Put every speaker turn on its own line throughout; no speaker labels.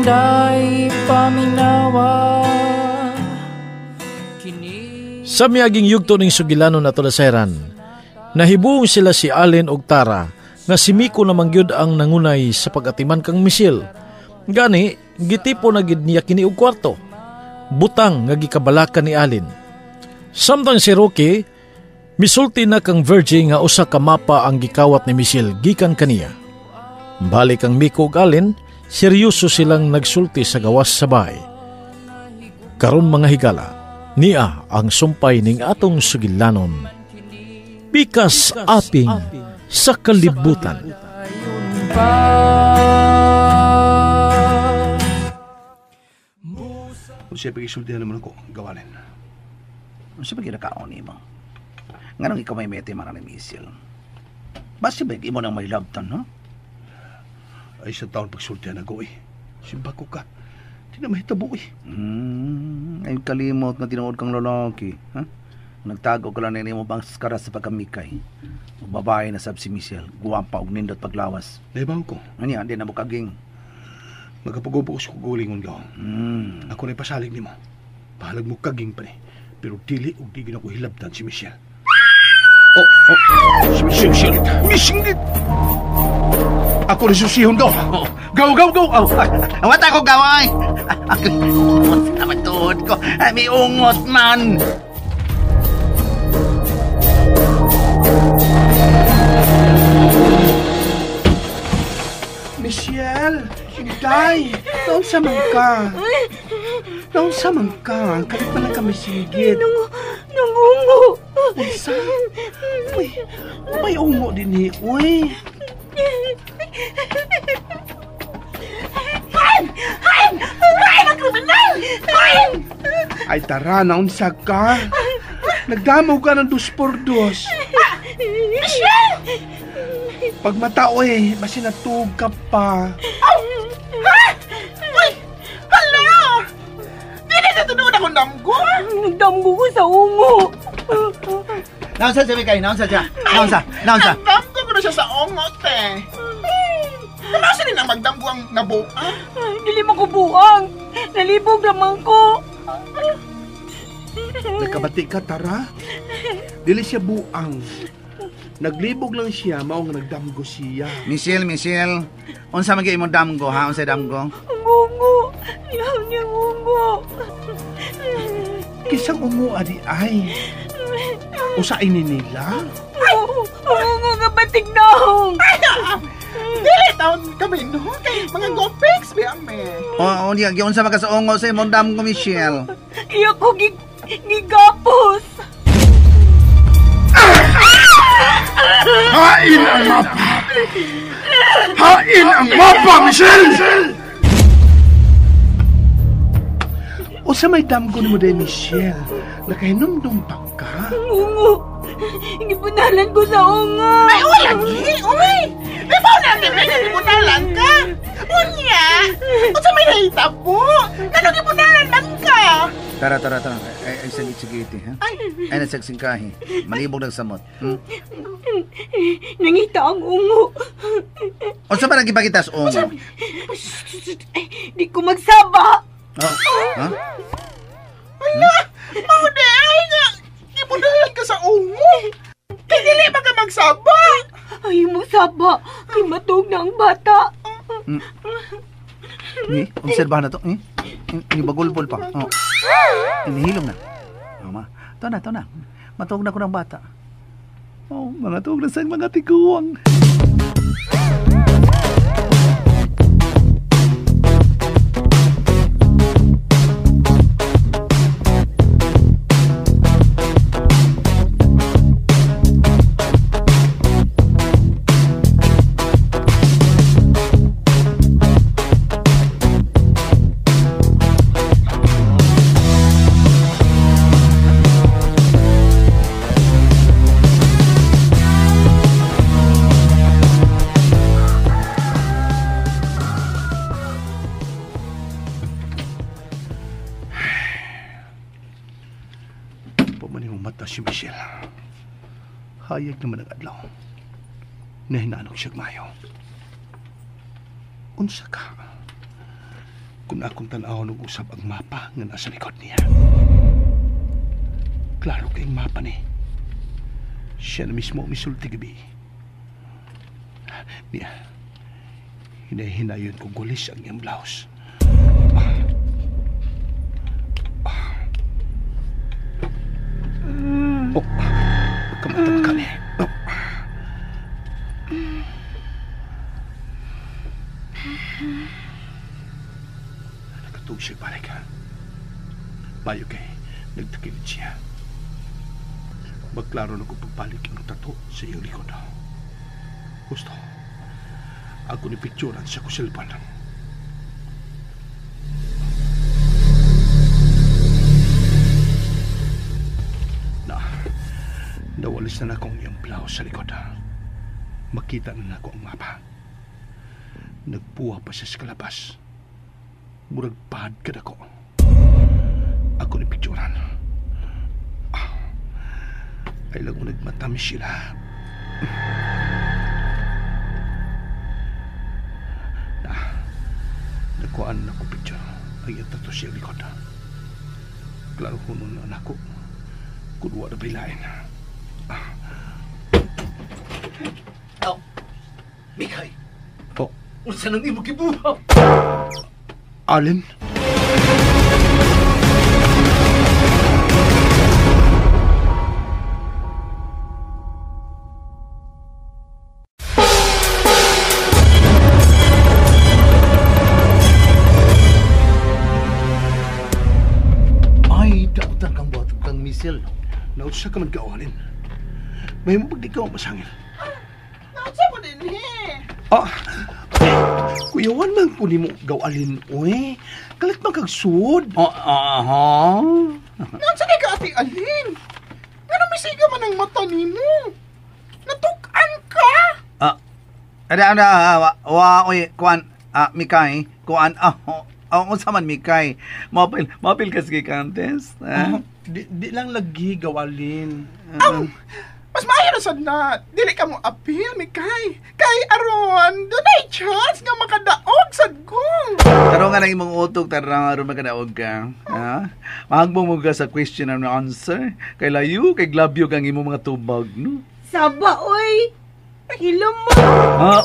Inday paminawa.
Sa miaging yugto ning sugilano na tulasayran, nahibuong sila si Allen og Tara nga si Miko namang gyud ang nangunay sa pag-atiman kang Michelle. Gani, gitipo na gid niya kini og kwarto. Butang nga gikabalakan ni Allen. Samtang si Rocky, misulti na kang Virgie nga usa ka mapa ang gikawat ni Michelle gikan kaniya. Balik ang Miko ug Allen, seryoso silang nagsulti sa gawas sa bahay. Karon mga higala, niya ang sumpay ning atong sugilanon. Pikas aping sa kalibutan.
Unsa pa gisultihan naman ako, gawalin.
Unsa pa ginakaon nimo? Nganong ikaw may mete man ni Michelle? Basi ba imo nang may labtan, ha?
Ay sa taon pagsultihan ako eh. Simba ko ka. Di na mahitabo eh.
Ay kalimot nga tinuod kang lalaki, ha? Nagtago ka lang nimo bangskara sa pagkamikay. Ug babae na sab si Michelle, guwapa og nindot paglawas.
Naibaw ko.
Anya, di na mo kaging.
Magapagubo ko sa kugulingon gaw. Ako na'y pasalig nimo. Bahalag mo kaging pa ni. Pero dili og di gina ko hilabtan si Michelle. Oh, oh. Si Michelle. Michelle. Ako ni susihon gaw. Gaw, gaw, gaw.
Oh, wata ko gaway. Ako ungot sa tuhod ko. Ay, may ungot man.
Michelle, Inday, naunsa man ka? Naunsa man ka? Ang kalit man lang kami sigit.
Nangungo.
Unsa? Uy, may ungo din eh. Uy.
Hain! Hain! Hain ang kriminal! Hain!
Ay tara, naunsa ka? Nagdamaw ka ng 2x2.
Michelle!
Pag matao eh, basi natug ka pa.
Oh! Ha? Uy! Hala! Di na natunood akong damgo?
Nagdamgo ko sa ungo.
Naunsa siya, Mikay? Naunsa siya? Naunsa? Naunsa?
Nagdamgo ko na siya sa ungo, te. Ano siya rin ang magdamgo ang nabuang?
Dili mo ko buang. Nalibog naman ko.
Nagkabati ka, Tara. Dili siya buang. Naglibog lang siya, mao nga nagdamgo siya.
Michelle, Michelle, unsa man gyud imong damgo ha? Unsa damgo?
Ungo. Yaw niya ungo.
Kisang ungo adi ay. Usa ini nila?
Ungo nga batig naong.
Dili taon kami no kay mga gopiks bi ame.
Oo, niya giunsa man ka sa ungo sa imong damgo, Michelle?
Iya ko gigapos.
Hain ang mapa! Hain ang mapa, Michelle! Usa may damgo nimo day, Michelle. Nakahinumdum pa ka?
Ungo! Gibunalan ko sa ungo!
Ay, wala lagi! Uy! Di ba na ni Meg, gibunalan ka? Unya! Unsa may nahitabo? Ngano gibunalan man ka?
Tara, tara, tara. Ay, sagit-sagiti, ha? Ay, nasagsingkahi. Malibog nagsamot.
Nangita ang ungo.
Unsa ba nagipakita sa ungo?
Di ko magsaba.
Oh, ha?
Ala! Mao di ay nga! Gibunalan ka sa ungo! Kay dili ba ka magsaba?
Ay, mo saba. Kay matug na ang bata.
Ni, obserbahan na to. Ni, ni bagulbol pa. Oh. Inihilom na. Oh, ma. To na, to na. Matuog na ko ng bata. Oh, mga tuog na sa mga tiguang.
Si Michelle. Hayag naman ang adlaw. Nahinanok siya mayo. Unsa ka? Kung akong tan-awon og usab ang mapa nga nasa likod niya. Klaro kay mapa ni. Siya na mismo misulti gabi. Niya, hinahinayon ko gulis ang iyang blouse. Oh, pagkamatang ka ni. Oh. Nakatug siya balik ha. Bayo kay nagtakilid siya. Magklaro na kung pagbalik ang tato sa iyong likod. Gusto, ako ni picturean sa kusilpan. Na, nawalis na akong iyang blouse sa likod. Makita na nako ang mapa. Nagpuwa pa siya sa kalabas. Murag pahad ka nako. Ako ni picturean. Ay lang mo nagmatamis sila. Na, nakuhaan na ko picture. Ang iyang tato siya likod. Klaro ko nun anak ko. Kung wala bilain.
Oh, Mikay.
Oh.
Unsa nang imo gibuhat?
Alin?
Ay, dautan kang buhat kang misil.
Naunsa ka man ka, Alin? May mo pagdi ka masangil.
Naunsa mo din he?
Ah, kuyawan man po ni mo gawalin, oy. Kalit man kag sud.
Oh, aha.
Naunsa di ka ati Alin? Pero misiga man ang mata nimo. Natuk-an ka?
Ah, ada, ada, wa, wa, oy, kuan, ah, Mikay, kuan, ah, oh, unsa man Mikay. Mapil ka sige contest, ah?
Di lang lagi gawalin.
Aw, mas maayo na sad na. Dili ka mo appeal, Mikay. Kay aron, dunay chance nga makadaog sad ko.
Taro nga lang imong utog, taro nga aron makadaog ka. Ha? Mahagbong mo ka sa question and answer. Kay layo, kay glabyo kang imong mga tubag, no?
Saba, oy! Hilom mo!
Ha?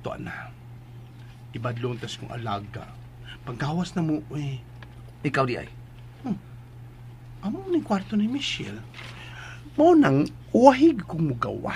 Tuan na. Ibadlong tas kong alaga. Pagkawas na mo, oy.
Ikaw di ay.
Amo ni kwarto ni Michelle. Mo nang wahig kong mugawa.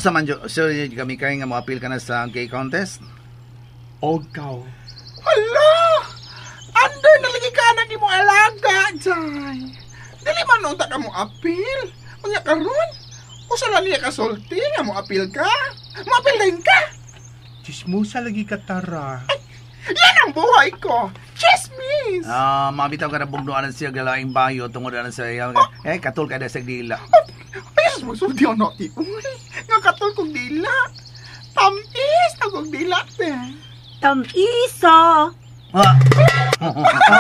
Sa man so kami kay nga moapil ka na sa gay contest?
Og kaw.
Hala! Under na lagi ka na mo alaga, Jai. Dili man unta ka mo apil. Unya karon, usa lang niya kasulti nga mo apil ka. Mo apil din ka.
Chismosa lagi ka, Tara.
Ay, yan ang buhay ko. Chismis.
Mabitaw ka na bugnoan siya galaing bayo tungod ana sa iya. Oh. Eh, katul ka na sa dila.
Ay, sus magsulti ano ti. Uy, nga katul kog dila. Tamis na kog dila, te.
Tamisa.
Ah.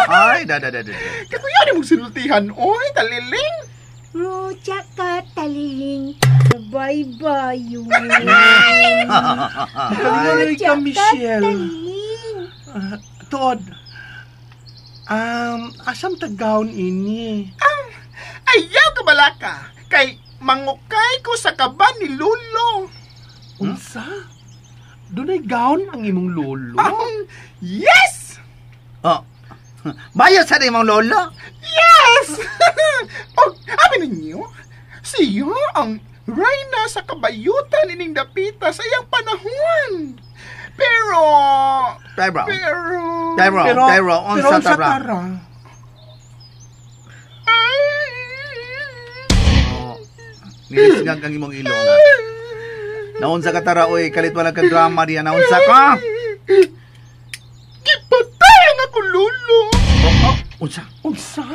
Ay, da.
Kakuya ni mong sinultihan, oy, taliling.
Mucha ka taliling, sabay-bayo.
Makalingalay ka, Michelle.
Taliling.
Tuod. Asam tagaon ini?
Ayaw ka balaka. Kay mangukay ko sa kaban ni Lolo.
Unsa? Dunay gown ang imong lolo?
Yes!
Oh. Bayo sa imong lolo?
Yes! Og abi ninyo, siya ang reyna sa kabayutan ining dapita sa iyang panahon. Pero
unsa tara? Oh, nilisgang kang imong ilong. Naunsa ka tara oy, kalit wala ka drama diya, naunsa ka?
Gipatay ang ako lolo.
Oh, unsa?
Unsa?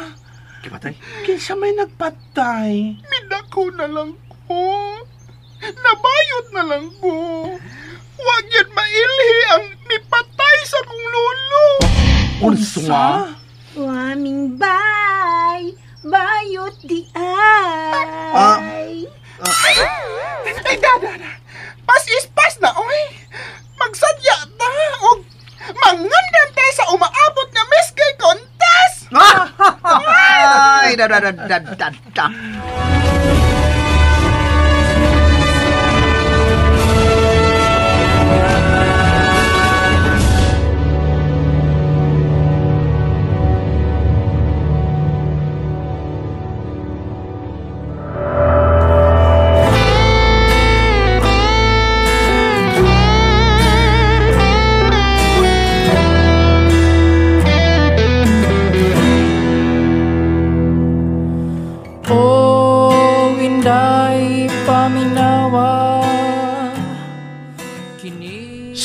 Gipatay?
Kinsa may nagpatay?
Midako na lang ko. Nabayot na lang ko. Wag yun mailhi ang mipatay sa kong lolo.
Unsa?
Waming bay, bayot di ay.
Ay, da. Pas is pas na, oy. Magsadya ta, og mangandam ta sa umaabot nga Miss Gay Contest.
Ay, da.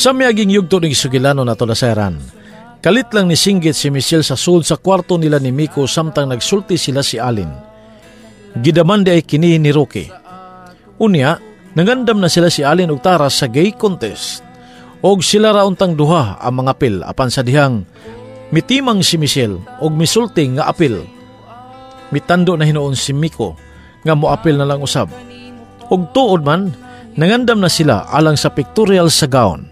Sa miaging yugto ng sugilano na tulaseran, kalit lang ni singgit si Michelle sa sulod sa kwarto nila ni Miko samtang nagsulti sila si Alin. Gidaman di ay kini ni Rocky. Unya, nangandam na sila si Alin ug Tara sa gay contest. Og sila ra untang duha ang mga apil apan sa dihang mitimang si Michelle og misulti nga apil. Mitando na hinuon si Miko nga moapil na lang usab. Og tuod man, nangandam na sila alang sa pictorial sa gown.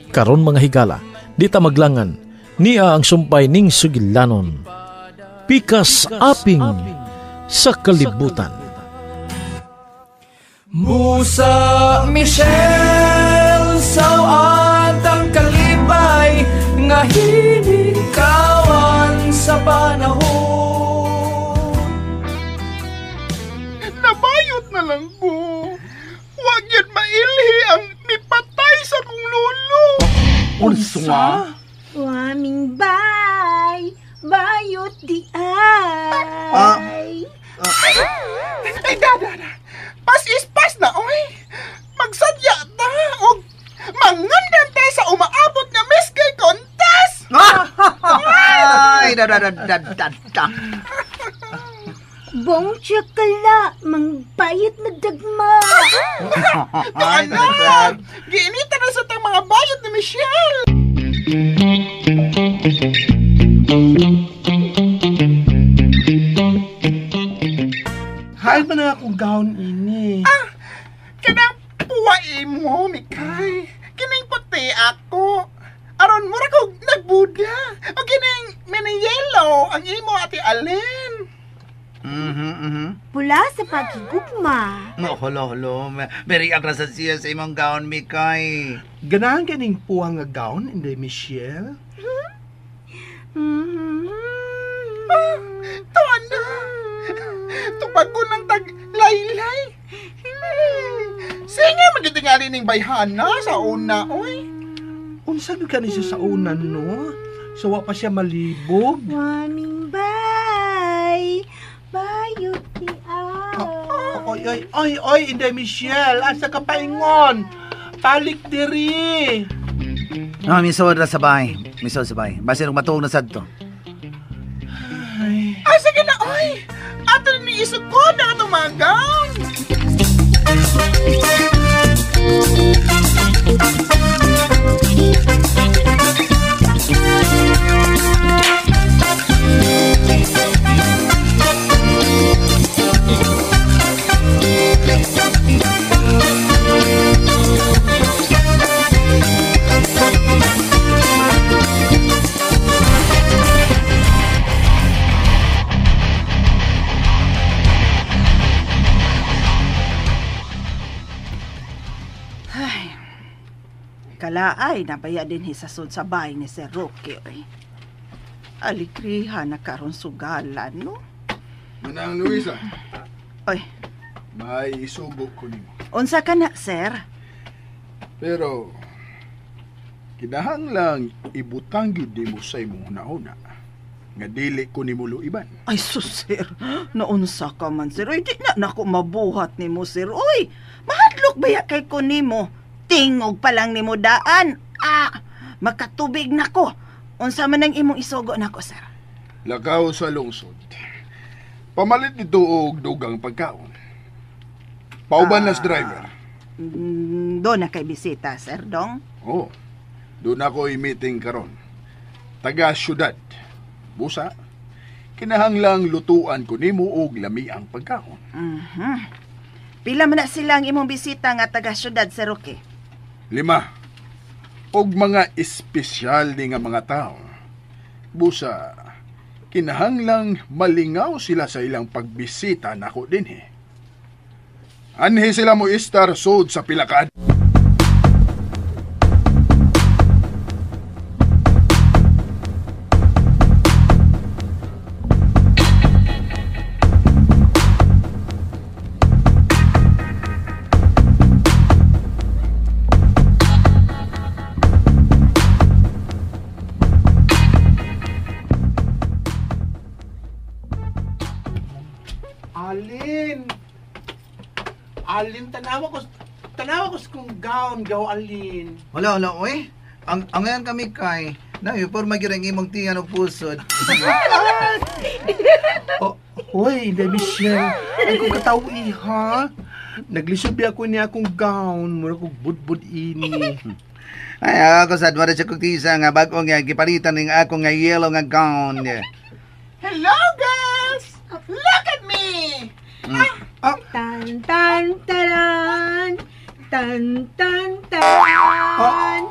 Karon mga higala, di ta maglangan, niya ang sumpay ning sugilanon. Pikas aping sa kalibutan.
Musa Michelle, sawat ang kalibay, nga hinikawan sa panahon.
Nabayot na lang ko. Huwag yun mailhi ang mipatay sa kong lolo.
Unsa?
Waming bay, bayot di ay.
Ay, da. Pas is pas na, oy. Magsadya ta, og mangandam ta sa umaabot nga Miss Gay Contest.
Ay, da.
Bong tsakala, mang bayot na dagma.
Ay, na! Giinita na sa tang mga bayot ni Michelle.
Hain man na akong gown ini.
Kanang puwae mo, Mikay. Kining puti ako. Aron mura ko nagbuda. O kining mini yellow ang imo ati Alin.
Pula sa paghigugma.
No, holo. Very agrasa siya sa imong gown, Mikay.
Ganahan kaning puwang nga gown, Inday Michelle?
Tuan na. Tupag ko ng tag laylay. Sige, magitingali ning bayhana sa una, oy.
Unsa gyud kani siya sa una, no? So, wa pa siya malibog.
Morning, bye. Bye, ti
Oy, oy, oy, oy, Inday Michelle, asa ka paingon? Palik diri.
No, misod ra sa bahay. Misod sa bahay. Basta nung matuog na sad to.
Ay.
Ay, sige na, oy. Ato ni isukod ang atong mga gown.
Ay, kalaay, nabaya din hisasod sa bahay ni Sir Roque. Oy. Aligriha na karon sugalan, no?
Manang Luisa,
Oy,
may isugo ko nimo.
unsa ka na, sir?
Pero kinahanglang ibutang gyud nimo sa imong hunahuna nga dili ko nimo luiban.
Ay, sus, sir. Naunsa ka man, sir. Oy, di na nako mabuhat nimo, sir. Oy, mahadlok baya kay ko nimo. Tingog pa lang nimo daan. Ah, makatubig nako. Unsa man ang imong isugo nako, sir?
Lakaw sa lungsod. Pamalit nito og dugang pagkaon. Pauban nas driver.
Doon na kay bisita, sir, dong.
Oh. Doon ako i-meeting karon. Taga syudad. Busa, kinahanglang lutuan ko nimo og lami ang pagkaon.
Mhm. Pila man na sila ang imong bisita nga taga syudad, Sir Roque?
5. Og mga espesyal ni nga mga tao. Busa, kinahanglang malingaw sila sa ilang pagbisita nako dinhi. Anhi sila mo istar sud sa pila ka
Alin. Alin, tanawa ko sa kong gown, gaw Alin.
Wala, wala, oy. Ang ngayon kami kay, na, porma gyud ang imong tiyan og pusod.
Oh, hoy, Inday Michelle. Ay kung katawi, ha? Naglisod biya ko niya akong gown. Mura kong budbud ini.
Ay, ako sad, wala siya kong tisa nga bag-o nga gipalitan ning ako nga yellow nga gown.
Hello, girls! Look at me!
Tan tan taran. Tan tan taran.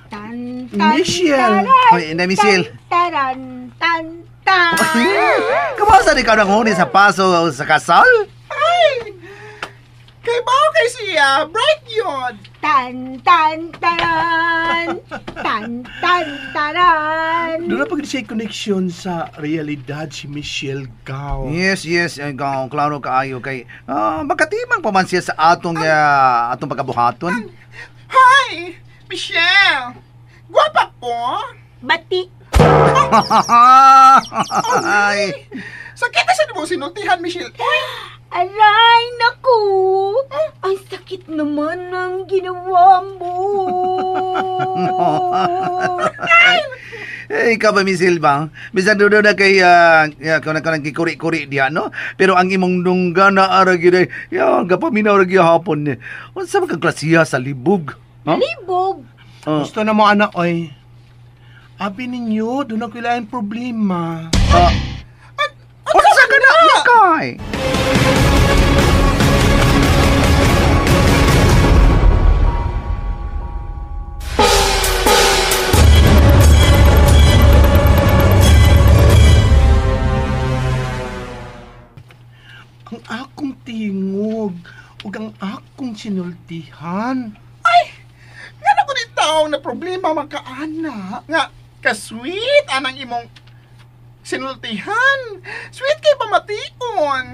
Tan tan
Michelle.
taran.
Hoy, Inday Michelle.
Tan taran tan tan.
Kamusta ikaw nang huni sa paso sa kasal?
Ay! Kay bao kay siya, bright yun!
Tan tan taran. Tan tan taran.
Doon na pag siya connection sa realidad si Michelle Gao.
Yes, yes, ikaw, klaro kaayo kay makatimang pa man siya sa atong atong pagkabuhaton.
Hi! Michelle! Guwapa ko!
Bati.
Ay,
Sakit na sa mo sinultihan, Michelle. Uy!
Aray, naku! Ang sakit naman ng ginawa mo.
Eh, ikaw ba, Miss Silva? Bisan doon na kay, kung na kikuri-kuri diya, no? Pero ang imong dungga na ara gyud ay, ya, gapaminaw ra gyud hapon. Unsa ba kang klasiya sa libog? Huh?
Libog.
Oh.
Gusto na mo, anak, oy. Abi ninyo, doon ako ilaing problema.
Unsa ka na, Mikay?
Ang akong tingog ug ang akong sinultihan.
Ay! Nga na ko ni taong na problema magkaana. Nga, ka-sweet anang imong sinultihan. Sweet kay pamation.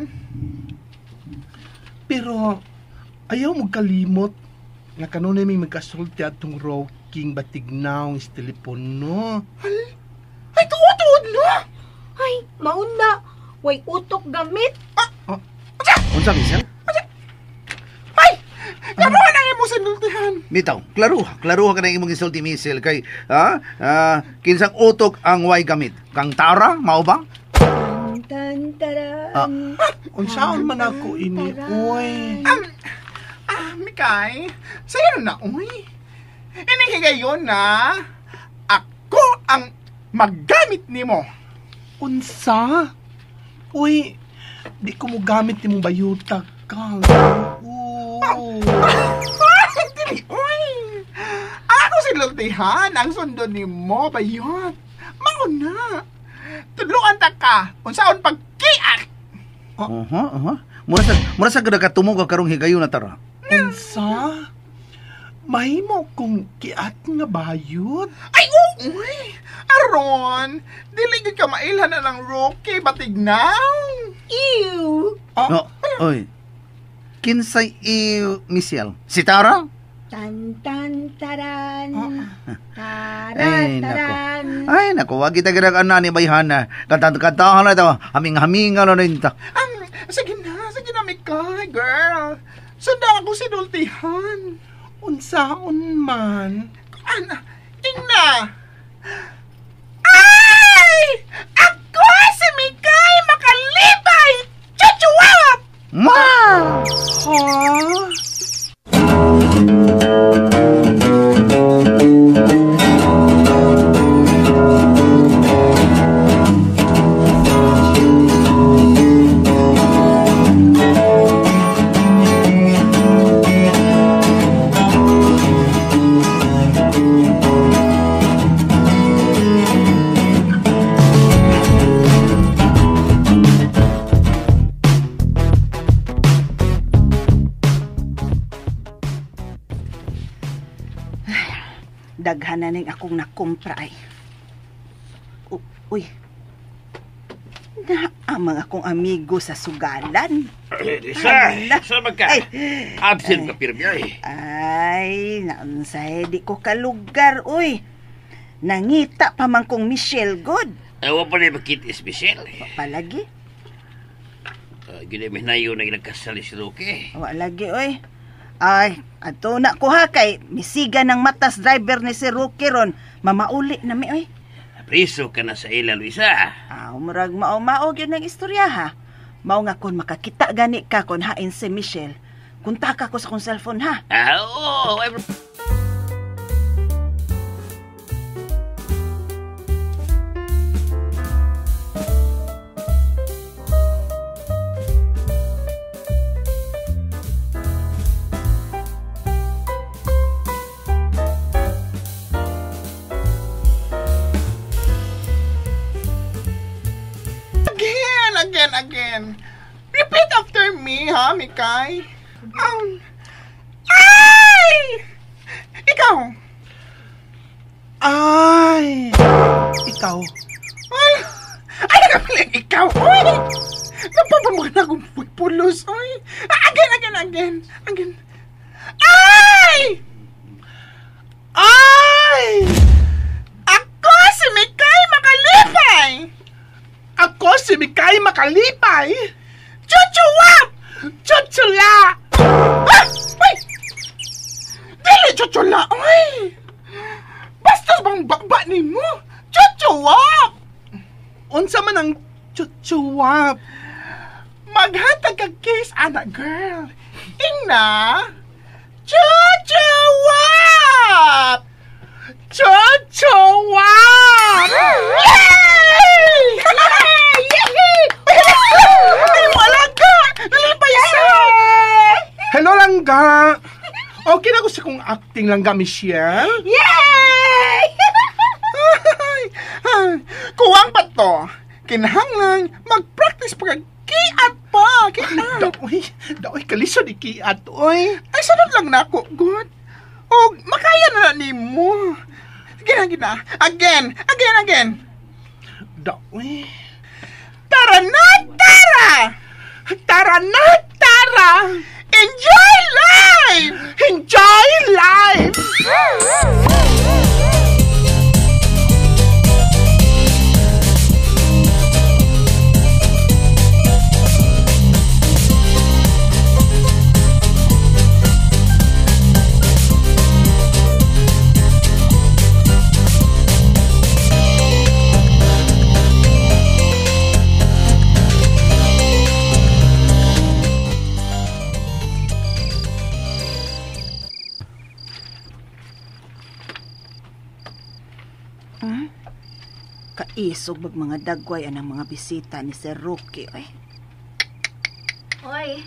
Pero,
Ayaw mo kalimot nga kanunay may magkasulti atong rocking batignaw sa telepono. Ay, tuod-tuod na!
Ay, mauna. Way utok gamit.
Unsa, Michelle?
Ay! Klaruhan ang imong sinultihan.
Bitaw, klaruha ka na imong isulti, Michelle, kay, kinsang utok ang way gamit. Kang Tara, mao ba?
Tan taran.
Unsaon man ako ini, uy. Mikay, sayo na, uy. Ini higayon na, ako ang maggamit nimo. Unsa? Uy, di ko mo gamit nimong bayuta ka. Dili, uy. Ako sinultihan ang sundon nimo, bayot. Mauna. Tudluan ta ka, unsaon pagkiat.
Aha. Mura sa katumog ka karong higayon na, Tara.
Unsa? Mahimo kong kiat nga bayot? Ay, uy! Aron, dili gyud ka mailhan na ng Rocky batignaw.
Ew!
No, oy. Kinsay Michelle? Si Tara?
Tan tan taran. Tara
Ay, nako.
taran.
Ay, nako, wag kita ginag ana ni Bayhana. Kanta-kantahan na ito. Haming-haminga na rin ta.
Sige na, Mikay, girl. Sundan ako sinultihan. Unsaon man? Ana, tingna. Ay! Ako si Mikay makalipay! Chuchuwap!
Ma!
Ha?
Daghan na ning akong nakumpra ay. Uy. Naamang akong amigo sa sugalan.
Sir, saan man ka?
Ay.
Absent ka pirmi ay.
Ay, naunsay di ko kalugar, uy. Nangita pa man kong Michelle God.
Wa pa na makita is Michelle.
Palagi?
Gina may nayo na ginagkasal si Roque.
Wa lagi, uy. Ay, ato na ko ha kay misiga ng matas driver ni si Roque ron. Mamauli na mi, uy.
Priso ka na sa ila, Luisa.
Ah, murag mao-mao gyud ng istorya ha. Mao nga kon makakita gani ka kon hain si Michelle. Kuntaka ko sa kong cellphone ha.
Ah, oo.
Again. Repeat after me, ha, Mikay? Ay! Ikaw! Ay! Ikaw. Ay! Ay, nagkapili! Ikaw! Uy! Napapamukha na akong pulos, uy! Again! Again! Ay! Ay! Ako si Mikay Makalipay! Ako si Mikay Makalipay! Chuchuwap! Chuchula! Ah! Uy! Dili chuchula! Uy! Bastos bang bakba ni mo? Chuchuwap! Unsa man ang chuchuwap? Maghatag kag kiss, anak girl. Ingna! Chuchuwap! Chuchuwap! Yay! Yay! Ay, malaga! Nalipay siya! Hello, Langga! Okay na ko sa kong acting, Langga, Michelle?
Yay!
Kuwang pa to. Kinahanglan, mag-practice pa kag kiat pa. Kiat. Daoy, kalisod ikiat, oy. Ay, sunod lang na ako, good. O, makaya na na ni mo. Gina. Again. Daoy. Tara na, tara! Tara na, tara! Enjoy life! Enjoy life!
Kaisog mag mga dagway anang mga bisita ni Sir Roque. Ay.
Hoy.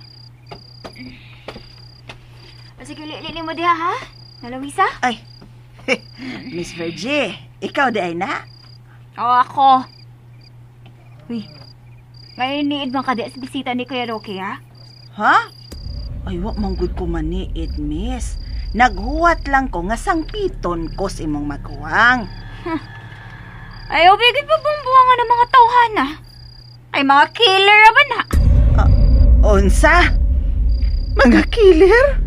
Sige, li mo diha, ha? Na, Luisa?
Ay, Miss Virgie, ikaw di ay na?
Oo, ako. Uy, ngayon niid man ka di sa bisita ni Kuya Roque, ha?
Ha? Ay, wa man gud ko maniid, miss. Naghuwat lang ko nga sangpiton ko sa imong maguwang.
Ay, ubigit pa bumbuangan ng mga tawhan, ha? Ay, mga killer ba na?
Unsa? Mga killer?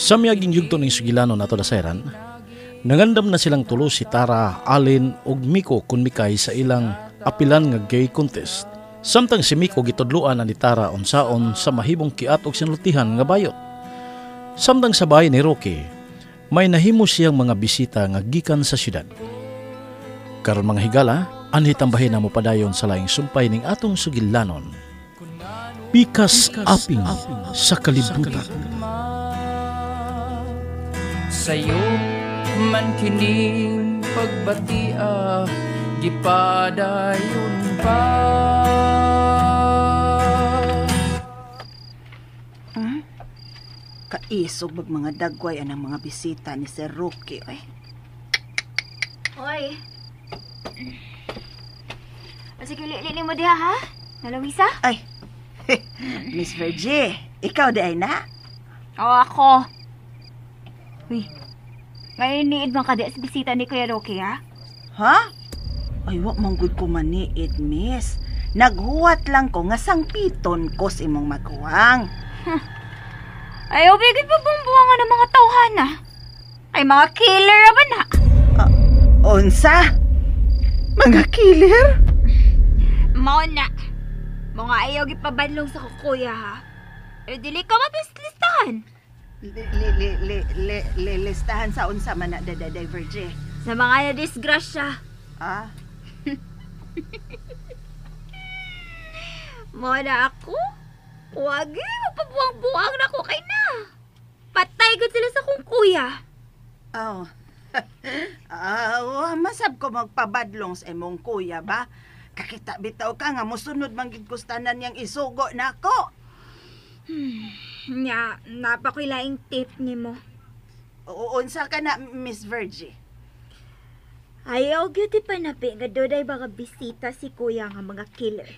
Sa miyaging yugto ning sugilano nato dasayran, nangandam na silang tulo si Tara, Allen ug Miko kun mikay sa ilang apilan nga gay contest. Samtang si Miko gitudloan na ni Tara unsaon sa mahimong kiat og sinultihan nga bayot. Samtang sa bahay ni Roque, may nahimo siyang mga bisita nga gikan sa syudad. Karon mga higala, anhi tambahin na mopadayon sa laing sumpay ning atong sugilanon. Pikas aping sa kalibutan.
Sa'yo man kining pagbatia, gipadayon pa.
Kaisog mag mga dagway anang mga bisita ni Sir Roque. Ay.
Hoy. Sige, li mo diha, ha? Na, Luisa?
Ay, Miss Virgie, ikaw di ay na?
Oo, ako. Uy, ngayon niid man ka di sa bisita ni Kuya Roque, ha?
Ha? Ay, wa man gud ko maniid, miss. Naghuwat lang ko nga sangpiton ko sa imong maguwang.
Ay, ubigit pa bumbuangan ng mga tawhan, ha? Ay, mga killer ba na?
Unsa? Mga killer?
Mao na. Mga ayaw gipabanlong sa kukuya, ha? Eh, dili ka mapislistahan.
Listahan sa unsa man na daday, Virgie?
Sa mga na-disgrasya.
Ah?
Mao na ako? Wagi, mapabuang-buang na ko kay na. Patay gud sila sa kong kuya.
Oh. Masab ko magpabadlong sa imong kuya ba? Kakita bitaw ka nga mosunod man gid kustanan niyang isugo nako.
Nya, napakoy laing tip nimo.
Unsa ka na, Miss Virgie?
Ayaw gyud panapi nga doday mga bisita si kuya nga mga killer.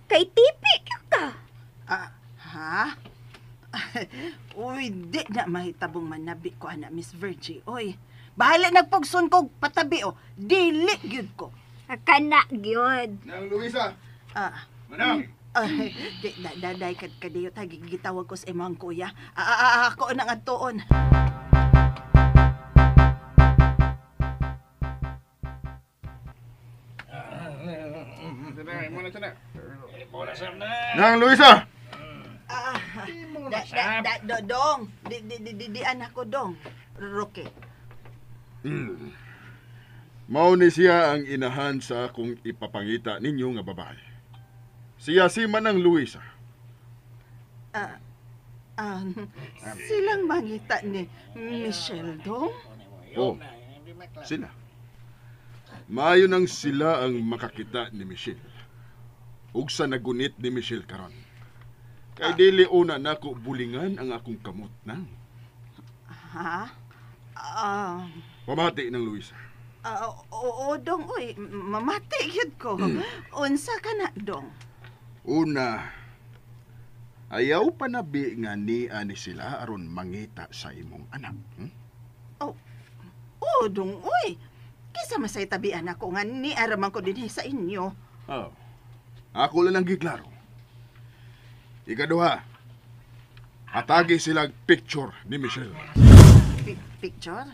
Kay tipi ka.
Ha? Uy, di na mahitabong manabi ko ana, Miss Virgie. Uy, bahala nagpugson ko patabi o. Dili gyud ko.
Kana gyud.
Nang Luisa. Manang.
Ay, di, daday kadiyot ha, gitawag ko sa imong kuya. Ako nang adtuon.
Nang Luisa.
Dong, di anak ko dong. Roque.
Mao ni siya ang inahan sa akong ipapangita ninyo nga babae. Siya si Manang Luisa.
Silang mangita ni Michelle dong?
Oh, sila. Maayo nang sila ang makakita ni Michelle.
Ug sa nagunit ni Michelle karon. Kay dili una nako bulingan ang akong kamot nang.
Ha?
Pamati ng Luisa.
Oo, dong, uy. Mamati gyud ko. Unsa ka na, dong?
Una, ayaw panabi nga niya ni sila aron mangita sa imong anak. Hmm?
Oh, dong, uy. Kisa masay tabian ako nga niaraman ko dinhi sa inyo.
Oh. Ako lang ang giklaro. Ikaduha, atagi sila picture ni Michelle.
Picture?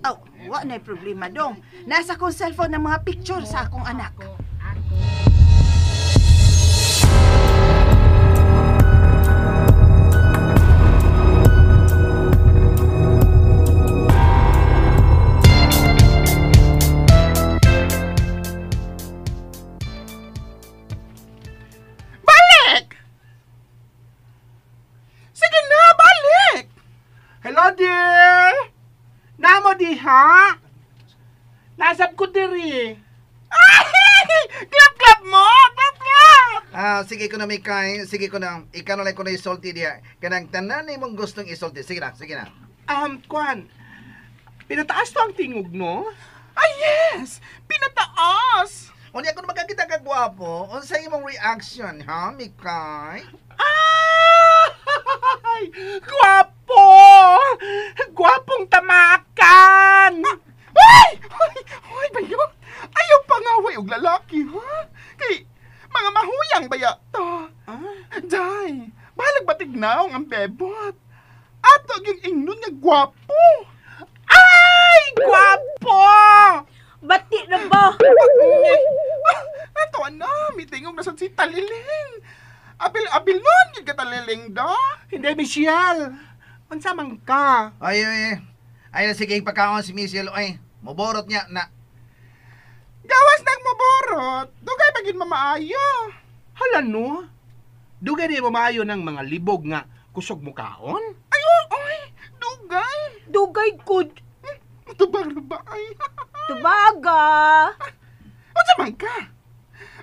Oh, wa na'y problema, dong. Nasa kong cellphone ang mga picture sa akong anak.
Balik! Sige na, balik!
Hello, dear! Namo diha? Nasab ko diri.
Ay! Clap-clap mo! Clap-clap!
Sige ko na, Mikay. Sige ko na. Ikaw na lang ko na isulti diha. Kanang tanan imong gustong isulti. Sige na, sige na.
Kwan. Pinataas to ang tingog, no?
Ay, yes! Pinataas!
Unya, kung magkakita ka gwapo, unsa imong reaction, ha, Mikay?
Ay! Gwapo! Gwapong tamakan!
Ay! Ay! Ay, bayo! Ayaw pangaway og lalaki, ha? Kay, mga mahuyang baya to. Day, bahalag batignaw ang bebot. Ato yung ingnon nga gwapo.
Ay! Gwapo!
Bati na ba?
Ato na, mitingog na sad si Taliling. Abil-abil nun, yung kataliling da.
Hindi, Michelle. Unsa man ka?
Ay, ay, ay. Ay, sige, pagkaon si Michelle. Ay, muborot niya na.
Gawas nang muborot. Dugay bagin mamaayo.
Hala no. Dugay di mamaayo ng mga libog nga kusog mo kaon?
Ay, oo, ay. Dugay.
Dugay good.
Tubag na ba ay?
Tubaga.
Unsa man ka?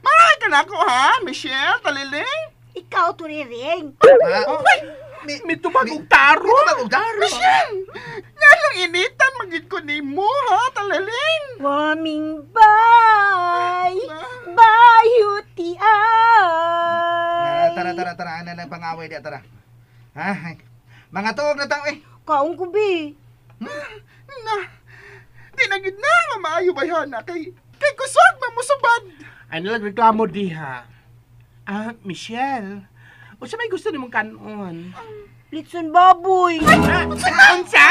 Maray ka na ako ha, Michelle, Taliling.
Ikaw, turiring.
Ay,
mitubag og taro.
Mitubag og taro.
Michelle, nganong initan magid ko nimo ha, Taliling.
Warming bye. Bye, UTI.
Tara, tara, tara. Ano lang pangaway diya, tara. Ha? Mga tuog na tao eh.
Kaon ko, bi.
Na, di na gid na nga maayo bayhana kay kay kusog mamusubad.
Ay nalang reklamo diha. Ah, Michelle, unsa may gusto nimong kanon?
Litson baboy.
Unsa?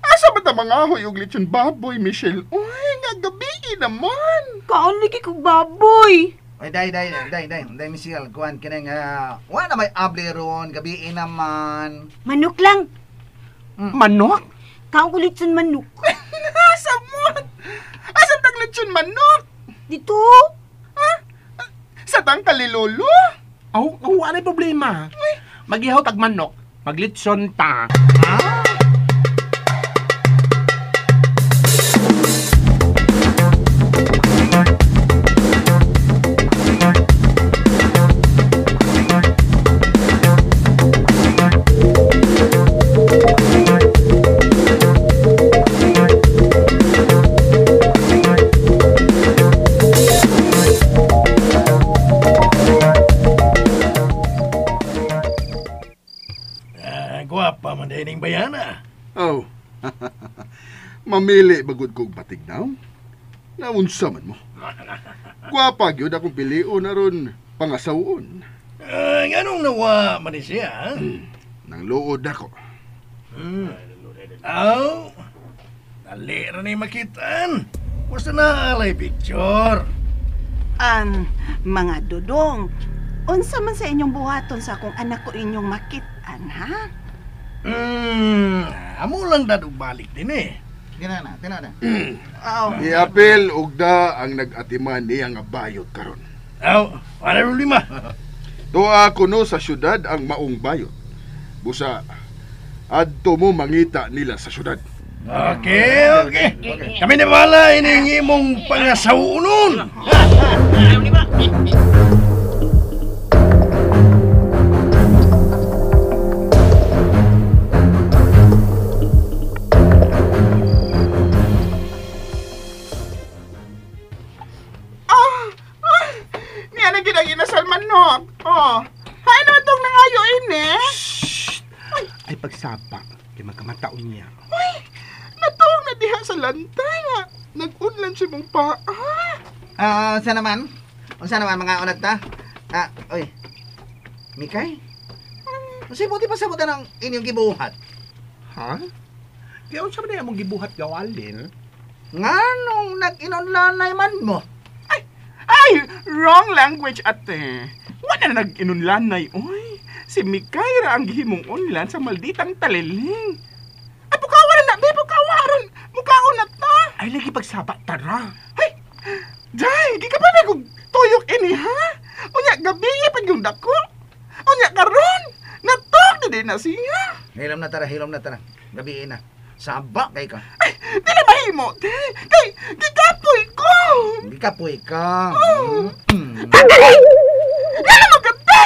Asa ba ta mga hoy og litson baboy, Michelle? Uy, nga gabi naman.
Kaon lagi kog baboy.
Ay, day, day, day, day, day, Michelle, kuan kinang, wala na may able ron, gabi naman.
Manok lang.
Manok?
Kaon ko litson manok.
Asa mo? Asa tag litson manok?
Dito.
Ha? Sa tang kalilolo?
Aw, wala na problema. Magihaw tag manok, maglitson ta.
Ah?
Gwapa man din bayana.
Oh. Mamili bagod kog batignaw. Naunsa man mo. Gwapa gyud akong pilion aron pangasawon.
Nganong nawa man ni siya?
Nang luod ako.
Aw. Dali ra ni makitaan. Basta na alay picture.
Mga dudong, unsa man sa inyong buhaton sa akong anak ko inyong makitaan, ha?
Amo lang dadog balik din eh.
Tinana, tinana.
Iapil ugda ang nag-atiman niya nga bayot karon.
Aw, wala problema.
Tuwa kuno sa syudad ang maong bayot. Busa adto mo mangita nila sa syudad.
Okay, okay. Kami na bahala ining imong pangasawunon.
Niya na gid ang inasal manok. Oh. Hay naman tong nangayo ini.
Ay pagsapa kay magkamataon niya.
Uy, natong na diha sa lantay nga. Nag-unlan si mong paa.
Unsa naman? Unsa naman mga unat ta? Oy. Mikay? Unsa buti pa sabutan ang inyong gibuhat?
Ha? Kaya unsa man among gibuhat gawalin?
Nganong nag-inunlanay man mo?
Ay, wrong language ate. Wala na nag-inunlanay, oy. Si Mikay ra ang gihimong unlan sa malditang taliling. Ay, bukawa na, be, bukawa aron. Mukaon na ta.
Ay, lagi pagsaba, tara.
Ay, Jay, di ka pa na kung tuyok ini, ha? Unya, gabi, pag yung dako. Unya, karon, natog na din na siya.
Hilom na tara, hilom na tara. Gabi na. Saba kay ka.
Ay, di na mahimo, te. Kay, gikapoy ko.
Gikapoy ka.
Oh. Ay, ano magate?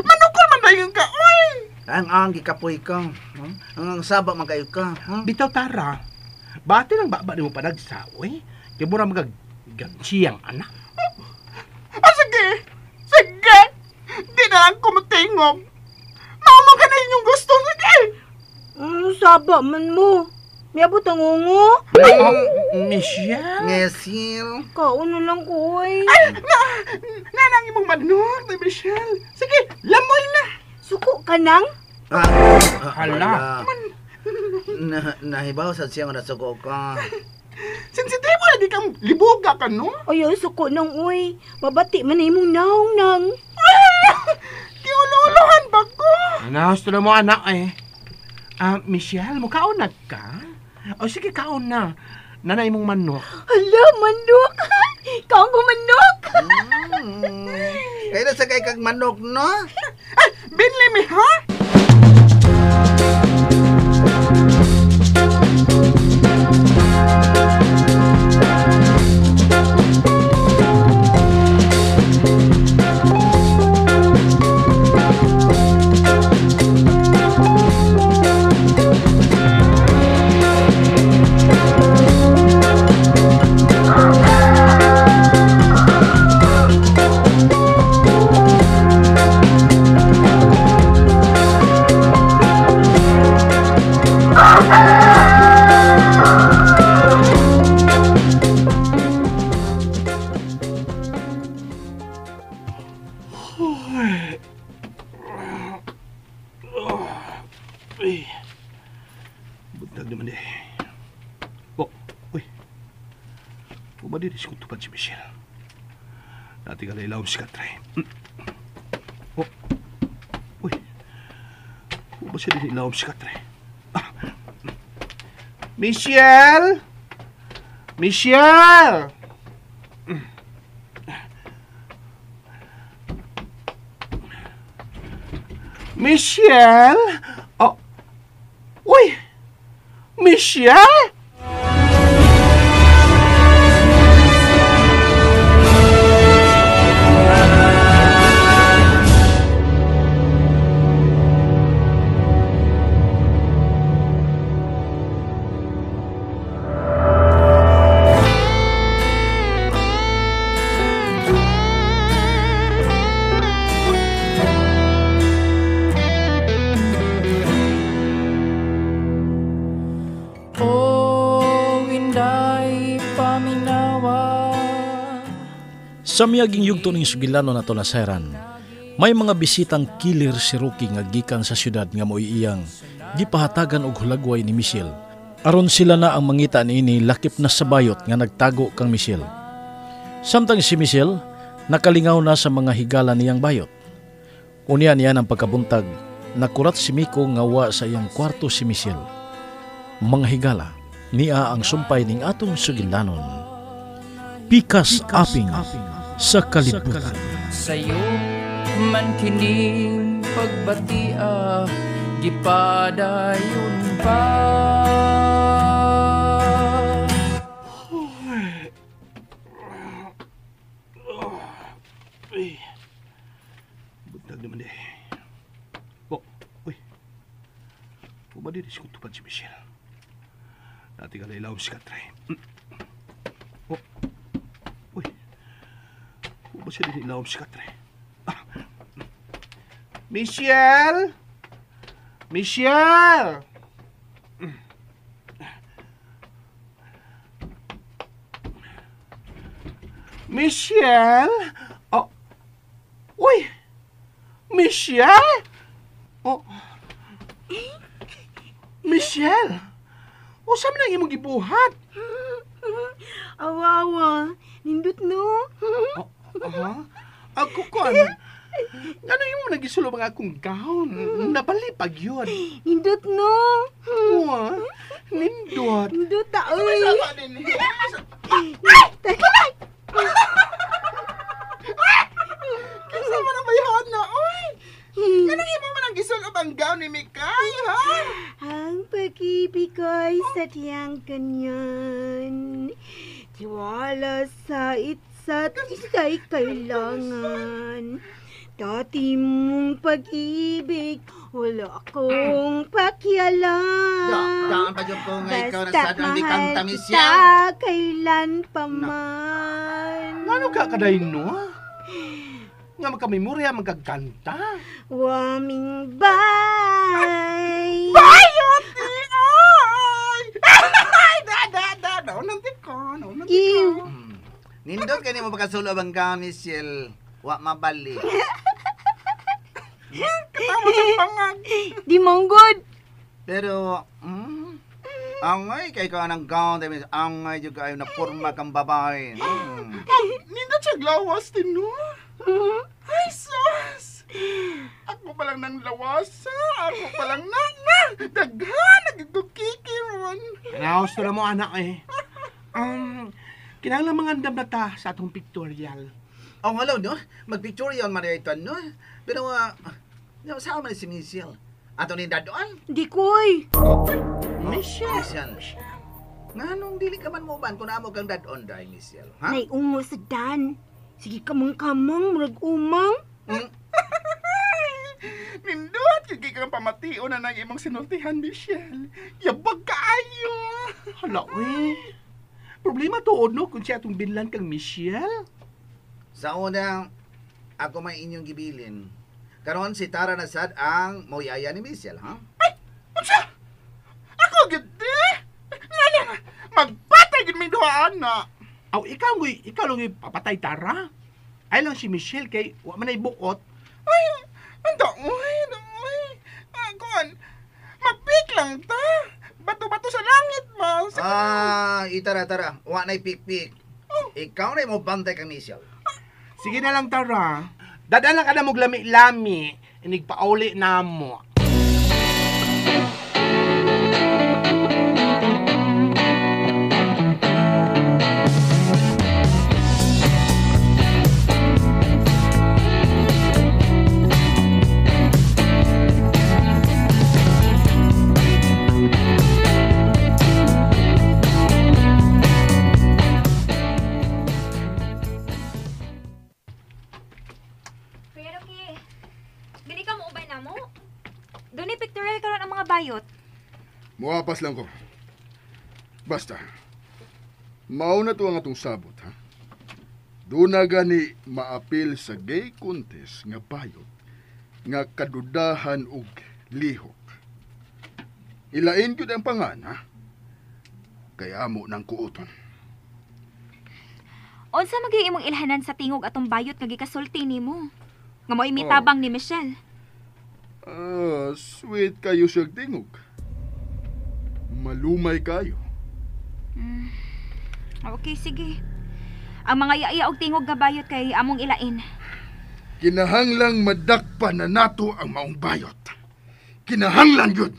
Manukol man dayon ka, oy.
Ang gikapoy ka. Ang saba man kayo ka. Huh?
Bitaw tara. Bati nang baba ni mo panagsa, oy. Kay mura magaganchiyang anak.
Ah, sige. Sige. Di na lang kumutingog. Mama ka na inyong gusto, sige.
Saba man mo. Miabot ang ungo.
Michelle?
Michelle?
Kaon na lang ko, oy.
Ay, nanang imong manok ni Michelle. Sige, lamoy na.
Suko ka nang?
Hala.
Nahibaw sa siya nga nasuko ka.
Sensitibo lagi kang libuga ka, no?
Ayaw, suko nang, oy. Mabati man na imong naong nang.
Kiululuhan ba ko?
Nahusto na mo, anak, eh. Michelle, mukaon ka? O sige, kaon na. Nanay mong manok.
Hala, manok! Kaon ko manok!
Kaya na sa kay kag manok, no?
Ay, binli mi, ha?
Uy. Buntag naman eh. Oh, uy. Pumadi rin kong tupad si Michelle. Natingal na ilawom si Katray. Oh. Uy. Pumadi siya din ilawom si Katray. Ah.
Michelle! Michelle! Michelle? Oh. Uy! Michelle?
Sa miyaging yugto ning sugilano na tulasayran, may mga bisitang kilir si Rocky nga gikan sa syudad nga mo'y iyang gipahatagan og hulagway ni Michelle. Aron sila na ang mangita niini lakip na sa bayot nga nagtago kang Michelle. Samtang si Michelle, nakalingaw na sa mga higala niyang bayot. Unya niya ng pagkabuntag, nakurat si Miko nga wa sa iyang kwarto si Michelle. Mga higala, Nia ang sumpay ning atong sugilanon. Pikas aping sa kalibutan.
Sa'yo man kining pagbatia, gipadayon pa.
Uy. Buntag naman eh. Oh, uy. Pumadi di sikutupan si Michelle. Dati ka lailaw si Katray. Oh, uy. Pumadi siya din ilawom si Katray. Ah.
Michelle? Michelle! Michelle? Oh. Uy! Michelle? Oh. Michelle! Usa man ang imong gibuhat?
Awawa, nindot no.
Aha. Ako ko ano? Ano yung nagisulo mga akong gown? Nabalipag yun.
Nindot no.
Wa? Nindot.
Nindot ta oy.
Kinsa man ang bayhan na, oy? Kanang imo man ang gisulob ang gown ni Mikay, ha?
Ang pag-ibig ko'y sadyang ganyan. Tiwala sa isa't isa'y kailangan. Dati mong pag-ibig, wala akong pakialam.
Daan pa dyan ko nga ikaw na
Basta't
sad ang dikanta,
mahal
Michelle.
kita, kailan pa man.
Ngano ka kaday no? Nga magkamemorya, magkagkanta.
Waming bay.
Bayot ni oy! Da da da, naunang ko, naunang
Ew.
Nindot ka ni mo pagkasulob ang gown, Michelle. Wa mabalik.
Katawa sa pangag.
Di manggod.
Pero, angay kay ka ng gown, dahil angay juga kayo na forma kang babae.
Nindot siya glawas din, no? Ay, sus! Ako pa lang ng lawas, ha? Ako pa lang na, na! Daghan, nagkukikiron.
Naos na mo, anak eh. Kinahanglan mangandam na ta sa atong pictorial.
Oh, hello, no? Mag-pictorial man ito, no? Pero, saan man si Michelle? Ato ni dadoan?
Di koy.
Michelle.
Michelle. Nga nung dili ka man mo ban kung naamo kang dadon, dahil, Michelle. Ha?
Naiungo sa dan. Sige kamang-kamang, murag umang.
Nindot, kay kang pamation na nang imong sinultihan, Michelle. Yabag kaayo.
Hala, eh. Problema tuod, no? Kung siya atong binlan kang Michelle.
Sa una, ako may inyong gibilin. Karon si Tara na sad ang moyaya ni Michelle, ha?
Ay! Unsa? Ako gid eh! Nga na, magpatay gid mi duha ana.
Aw, ikaw ngoy, ikaw lang yung papatay Tara. Ay lang si Michelle kay wa man ay bukot.
Ay, anda oy, oy. Kuan, mapik lang ta. Bato-bato sa langit ba?
Ah, itara tara, wa na'y pik-pik. Ikaw na mo bantay kang Michelle.
Sige na lang Tara. Dadaan lang ka na mong lami-lami. Inigpauli na mo.
Pero ki, dili ka mo ubay na mo. Doon ni pictorial karon ang mga bayot.
Muapas lang ko. Basta, mauna to ang atong sabot, ha? Doon na gani maapil sa gay contest nga bayot nga kadudahan og lihok. Ilain gyud ang pangan, ha? Kaya amo nang kuoton.
Unsa magyud imong ilhanan sa tingog atong bayot nga gikasulti nimo? Nga mo'y mitabang ni Michelle.
Ah, sweet kayo siyang tingog. Malumay kayo.
Okay, sige. Ang mga yaya og tingog nga bayot kay among ilain.
Kinahanglang madakpan na nato ang maong bayot. Kinahanglan yun!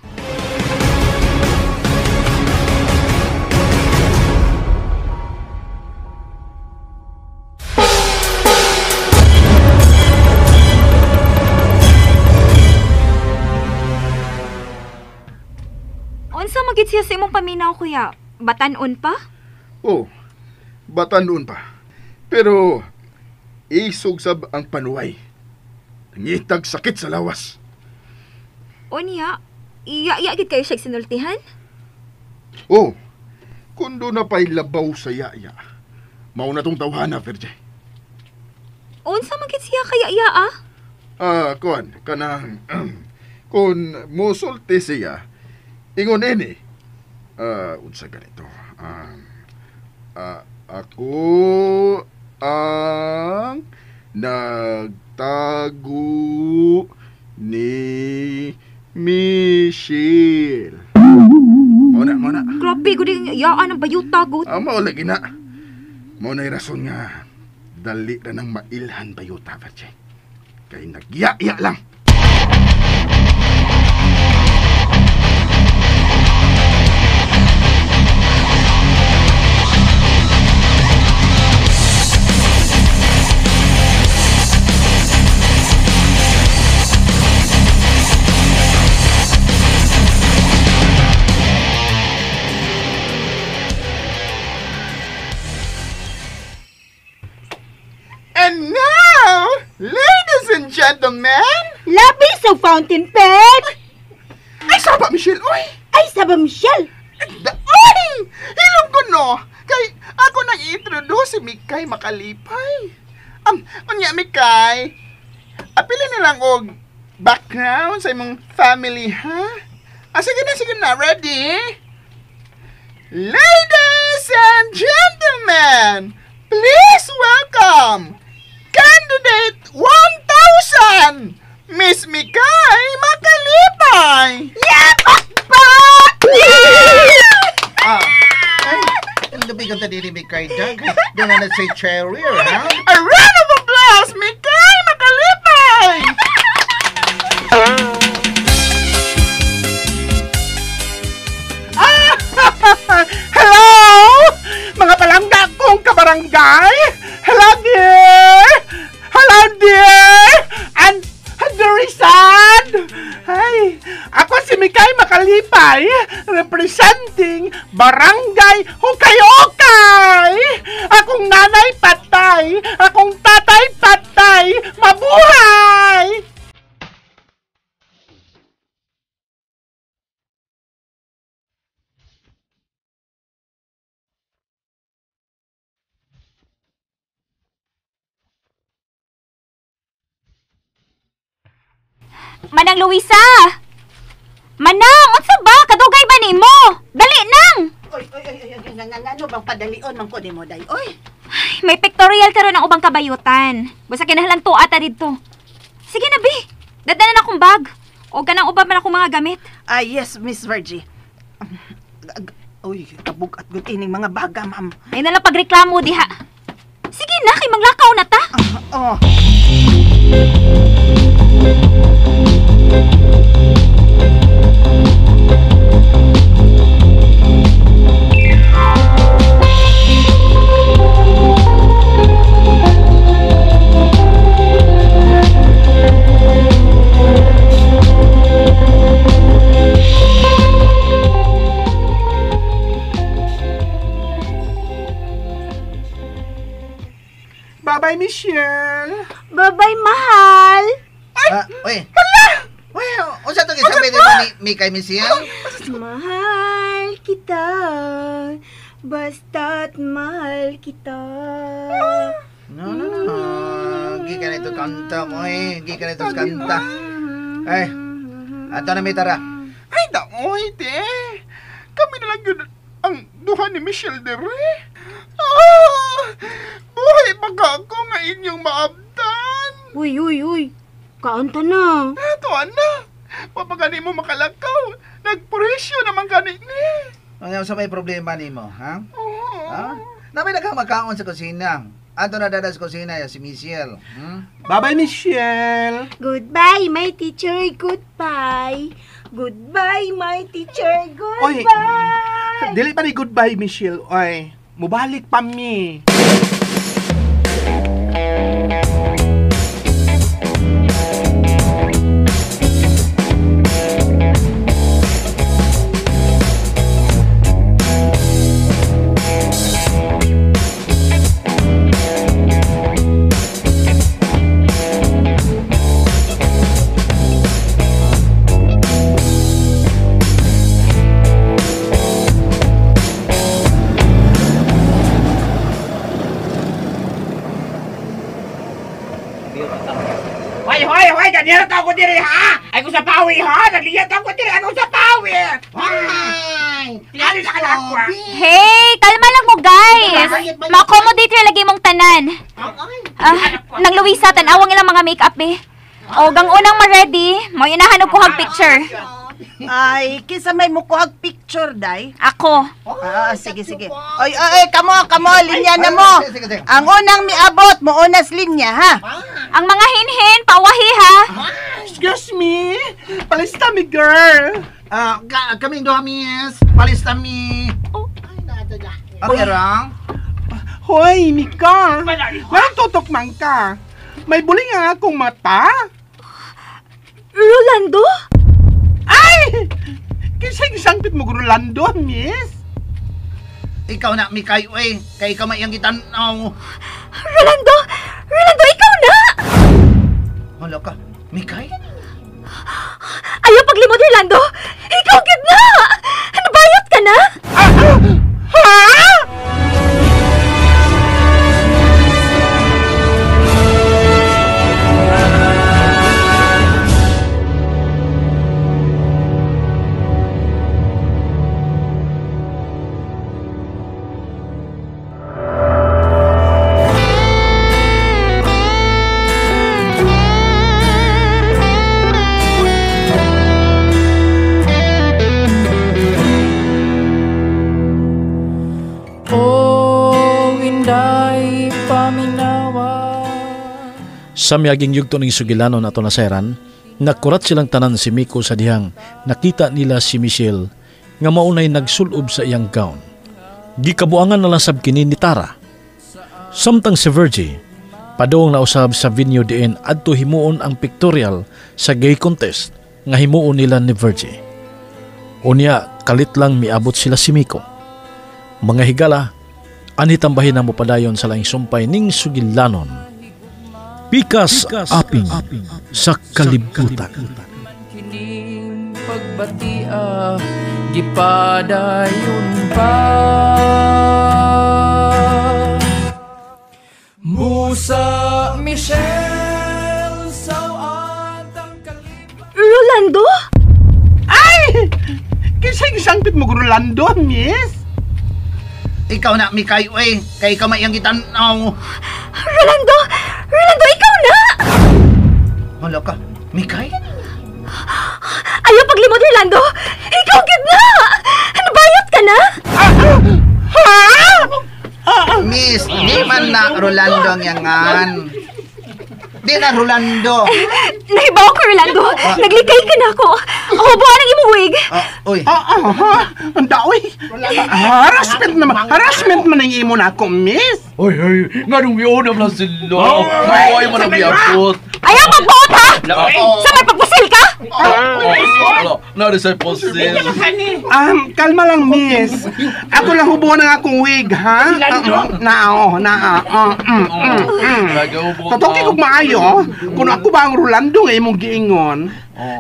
Unsa magid siya sa imong paminaw, kuya? Batan-on pa?
Oh, batan-on pa. Pero isog sab ang panuway. Nangitag sakit sa lawas.
Unya, iya-iya gid kayo siya sinultihan?
Oh, kun do na pa'y labaw sa yaya. Mao na tong tawhana, Virgie.
Unsa man gid siya kaya iya ah?
Kuan, kanang kun mosulti siya, ingon ini. Unsa ganito? Ako ang nagtago ni Michelle. Mao na.
Grabe gud iyaan ang bayuta gud.
Mao lagi na. Mao na'y rason nga dali na nang mailhan bayuta, Virgie. Kay nagya-iya lang.
And now, ladies and gentlemen,
Labi sa fountain pen!
Ay, saba, Michelle, oy!
Ay, saba, Michelle!
Oy! Hilom ko, no! Kay ako nang i-introduce si Mikay Makalipay. Unya, Mikay, apilin na lang og background sa imong family, ha? Sige na, ready? Ladies and gentlemen, please welcome Candidate 1000, Miss Mikay Makalipay!
Yapakpak!
Ay, ang lubi kang tadiri, Mikay Dag. Doon na say cherry, ha?
A round of applause, Mikay Makalipay!
Hello! Mga palangga kong kabarangay! Hello, dear! Hello, dear! And Dorisan! Ay, ako si Mikay Makalipay, representing Barangay Hukay-Ukay! Akong nanay patay! Akong tatay patay! Mabuhay!
Manang Luisa! Manang, unsa ba? Kadugay ba nimo? Dali nang!
Oy, oy, oy, oy, ano bang padalion man ko nimo day? Oy.
Ay, may pictorial karon ang ubang kabayutan. Basta kinahanglan tuwa ta didto. Sige na, bi. Dadanan akong bag. O kanang uban man akong mga gamit.
Ah, yes, Miss Virgie. Uy, kabugat gud ining mga baga, ma'am.
Ay nalang pagreklamo diha. Sige na, kay manglakaw na ta.
Oh.
Bye-bye, Michelle.
Bye-bye, mahal.
Ay, oy. Hala! Uy, unsa to gisabi ni Mikay Michelle?
Mahal kita. Basta't mahal kita.
No, no, no. Gikan ito kanta mo eh. Gikan ito kanta. Ay, ato na may tara.
Ay, daoy, te. Kami na lang yun ang duha ni Michelle dere. Ah, buhay pa ka ako nga inyong maabtan.
Uy, uy, uy. Kaanta na.
Ato, ana. Papagani mo makalakaw. Nagpresyo naman gani ni.
Ano sa may problema nimo, ha? Oo. Ha? Namay nagkamakaon sa kusina. Ato na dada sa kusina ya si Michelle. Hmm?
Bye-bye, Michelle.
Goodbye, my teacher. Goodbye. Goodbye, my teacher.
Oy.
Goodbye.
Dili pa ni goodbye, Michelle. Oy, mubalik pa mi.
Naliyat ako tira ako sa pawit. Ay! Ano sa kalakwa?
Hey, kalma lang mo guys. Ma-accommodate ra lagi mong tanan. Nang Luisa, tan-awang ilang mga make-up eh. O, gang unang ma-ready, mo inahan og kuhag picture.
Ay, kinsa may mukuhag picture, day?
Ako.
Sige, sige. Ay, ay, kamo, linya na mo. Ang unang miabot, mo unas linya, ha?
Ang mga hinhin, pawahi, ha?
Excuse me, palista mi, girl.
Kaming duha, miss. Palista mi. Okay, rang.
Hoy, Mika. Walang tutok man ka. May buling ang akong mata.
Rolando?
Ay! Kinsa gisangpit mo Rolando, miss?
Ikaw na, Mikay, oy. Kay ikaw may iyang gitanaw.
Rolando! Rolando, ikaw na!
Hala ka, Mikay?
Ayaw paglimod, Rolando! Ikaw gid na! Nabayot ka na?
Ha?
Sa miyaging yugto ng sugilanon ato nasayran, nakurat silang tanan si Miko sa dihang nakita nila si Michelle nga maunay nagsulob sa iyang gown. Gikabuangan na lang sab kini ni Tara. Samtang si Virgie, padung nausab sa venue diin adto himuon ang pictorial sa gay contest nga himuon nila ni Virgie. Unya, kalit lang miabot sila si Miko. Mga higala, ani tambahin na mo padayon sa laing sumpay ning sugilanon. Pikas aping sa kalibutan.
Kining pagbatia, gipadayon pa. Musa Michelle, sawat ang kalibutan.
Rolando?
Ay! Kinsa gisangpit mo Rolando, miss?
Ikaw na, Mikay, oy. Kay ikaw may iyang gitanaw.
Rolando! Rolando, ikaw na!
Hala ka, Mikay?
Ayaw paglimod, Rolando! Ikaw gid na! Nabayot ka na?
Ha?
Miss, di man na Rolando ang yangan. Di na Rolando.
Nahibaw ko, Rolando. Naglikay ka na ako. Hubuan ang imong wig.
Uy.
Ang daoy. Harassment naman. Harassment man ang imo na ako, miss.
Oy, oy. Nganong iunam lang sila. Ay, man ang miabot.
Ayaw pagbuot, ha? Sa may pagpusil ka?
Nari sa'y pusil.
Kalma lang, miss. Ako lang hubuan ang akong wig, ha? Naa, naa. Totoo kong maayo, kung ako ba ang Rolando nga imong giingon,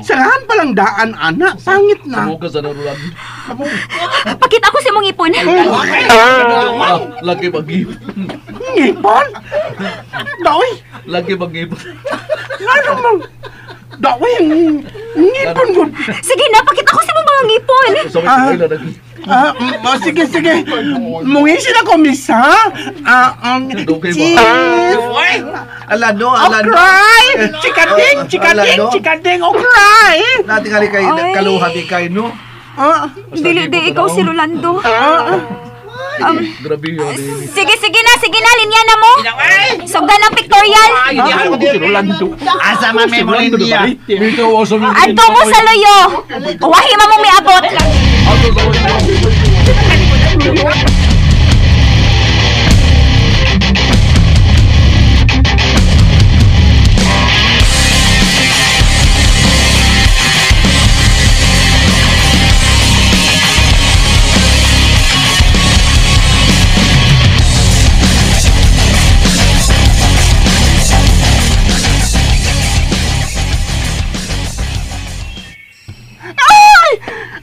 sarahan palang daan, anak. Pangit na.
Samuka sa na Rolando.
Pakita ko sa imong ipon.
Lagi mag-ipon.
Ngipon? Daoy.
Lagi mag-ipon.
Ano mang... Daoy, ngipon ko.
Sige na, pakita ko sa imong mga ngipon.
Sige, sige. Mungisin ako, miss, ha? Cheese!
Alano, alano.
Oh, cry! Chikading, chikading, chikading, oh, cry!
Natingali kay kaluha di kay, no?
Dili, di, ikaw si Rolando.
Grabe yun.
Sige, sige na, linya na mo. Sugdan ang pictorial.
Asa man may mo niya.
Adto mo sa luyo. Wahi man mong miabot.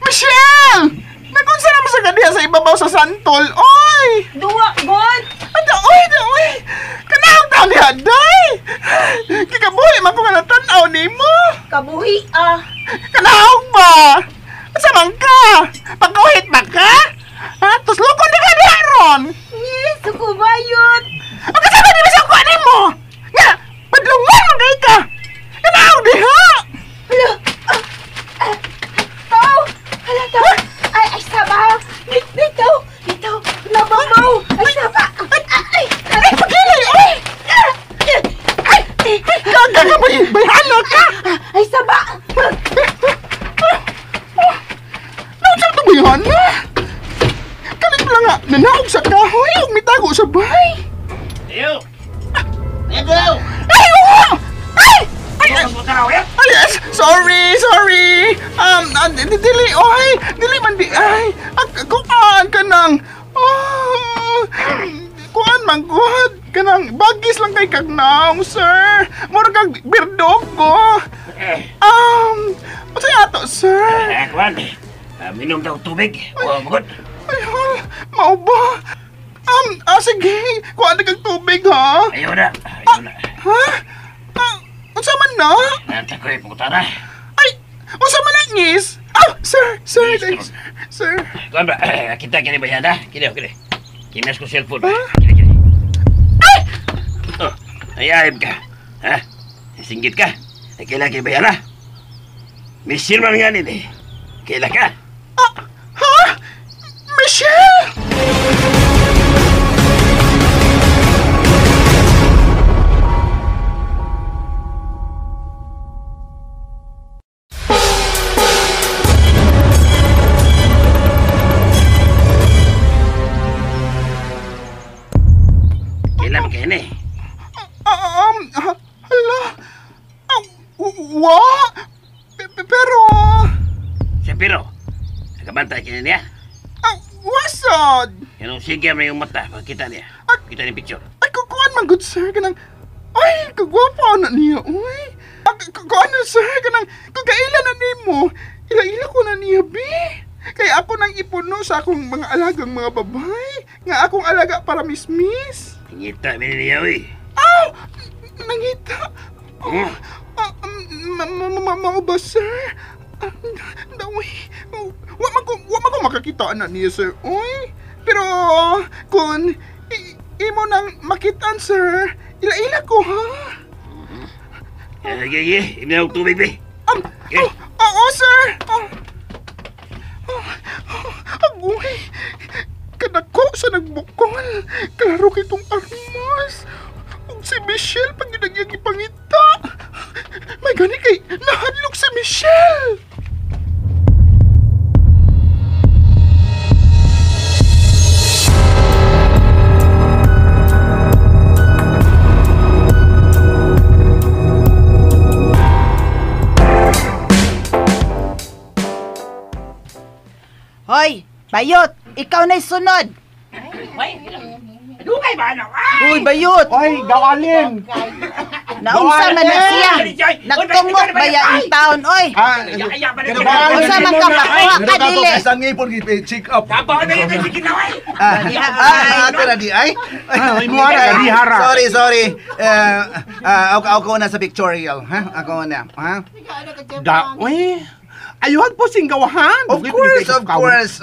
Michelle! Nagunsa naman sa kaniya sa ibabaw sa santol, oy!
Duwa, God!
Oy, oy! Kanahang taon niya, day! Kikabuhi man ko nga natanaw ni mo!
Kabuhi, ah!
Kanaog ba? Asa man ka? Pagkauhit ba ka? Ha? Tuslokon na ka diha ron!
Yes, ako bayot!
Ang kasama di ba sa kuha nimo? Nga, padlungan man kay ka! Kanaog diha!
Hala! Tao! Hala, tao! Ay, ay, saba! Dito! Dito! Nababaw! Ay, saba! Ay!
Ay, pagilay! Ay! Ay! Gaga ka ba? Bayhana ka!
Ay, saba!
Naunsa ito bayhana? Kalit lang nga, nanaog sa kahoy o mitago sa bahay.
Ayo! Ayo!
Ay! Oo! Ay! Ay! Ay! Yes! Sorry! Sorry! Dili, oy! Dili man di, ay! Kuan ka nang... Kuan man, kuan! Kanang bagis lang kay kagnaong, sir! Mura kag birdog ko! Unsay ato, sir?
Kuan! Minom daw tubig. Wa magod.
Ay, mao ba? Sige. Kuan na kag tubig, ha?
Ayaw na. Ayaw na.
Ha? Unsa man na?
Nanta ko'y pangutana.
Ay, unsa man na, ngis? Ah, sir, sir, yes, sir.
Kuan ba? Kita kini ba yan, ha? Kini, kini. Kinas ko cellphone. Kini, kini.
Ay!
Oh, ay, ayib ka. Ha? Singgit ka. Ay, kaila kini ba yan, ha? Michelle man nga nini. Kaila ka?
Ha? Michelle!
Kaila man kayo ni?
Hala? Wa? Pero...
Siya pero? Nakabantay kayo niya?
Wasad!
Yan ang sige mo yung mata, pagkita niya. Kita niya picture.
Ay, kukuan man good sir, kanang... Ay, kagwapa na niya, uy. Kukuan na sir, kanang... Kung kaila na nimo, ila-ila ko na niya, bi. Kaya ako nang ipuno sa akong mga alagang mga babay. Nga akong alaga para mismis.
Nangita, bini niya, uy.
Aw! Nangita? Mao ba, sir? Uy, wa man ko makakita na niya, sir. Uy, pero kung imo nang makitaan, sir, ila-ila ko, ha?
Sige, imo na tubig, be.
Oo, sir. Agoy, kanako sa nagbukol. Klaro kitong armas. Ug si Michelle pag ginagiyang ipangita. May gani kay nahadlok si Michelle.
Hoy, bayot, ikaw na'y sunod.
Dugay ba na?
Uy, bayot.
Oy, gawalin.
Naunsa man na siya. Nagtungok baya in town, oy. Unsa man ka makuha ka dili.
Sa ngipon check up.
Ah,
ato na di ay.
Sorry,
sorry. Ako na sa pictorial, ha? Ako na, ha?
Da, oy. Ayuhan po singgawahan.
Of course, of course.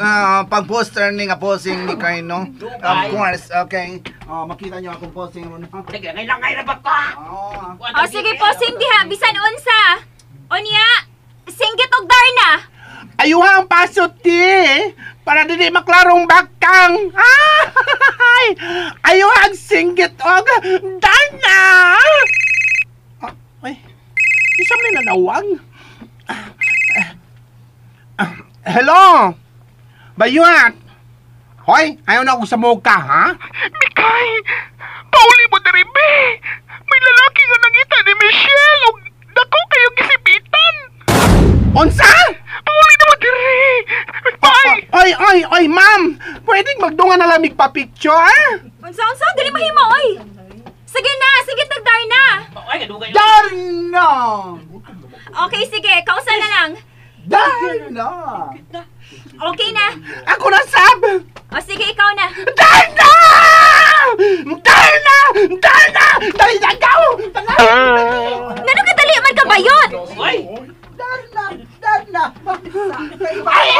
Pag-poster ni nga posing ni kay, no? Of course, okay. Makita niyo akong posing ron.
O sige, posing diha. Bisan unsa. Unya, singgit og darna.
Ayuha ang pasot, ti. Para dili maklarong bakang. Ay! Ayuha ang singgit og darna. Ay, isa man na nanawag. Hello? Bayuat? Hoy, ayaw na ako sa moka, ha?
Mikay, pauli mo na rin, be. May lalaki nga nangita ni Michelle og dako kayong gisipitan.
Unsa?
Pauli na mo diri. Bye!
Oy, oy, oy, ma'am! Pwedeng magdungan na lamig pa picture?
Unsa, unsa? Dili mahimo, oy! Sige na, sige tagdarna.
Darna!
Okay, sige, kausa na lang.
Darna!
Okay na.
Ako na, sab!
O sige, ikaw na.
Darna! Darna! Darna! Dali na, gaw!
Ngano ka dali man ka bayot?
Oy!
Darna!
Na,
Ay!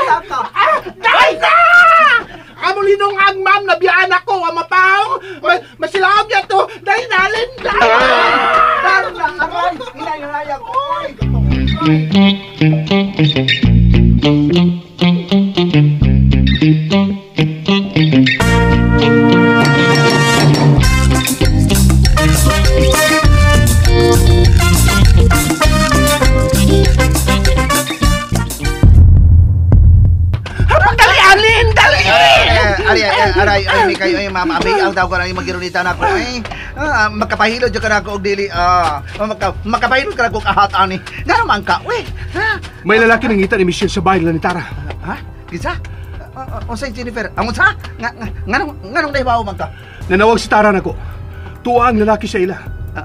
Dai na! Amo linong ang ma'am, nabiyaan ako, ang mapaong. Masilaom niya to. Dali na, Alin! Dali
na! Aray! Hinay-hinay ako!
Dali, Alin! Dali!
Aray, ay, may kayo, ay, ma'am, abi, ang tawag ko na yung magirunita na ako, ay, makapahilod ka na ako, og dili, makapahilod ka na ako kahat, ani, nga naman ka, uy, ha?
May lalaki nangita ni Michelle sa bahay nila ni Tara.
Ha? Kinsa? Unsay Jennifer? Ang unsa? Nganong nahibaw man ka?
Nanawag si Tara nako. Tuwa ang lalaki sa ila.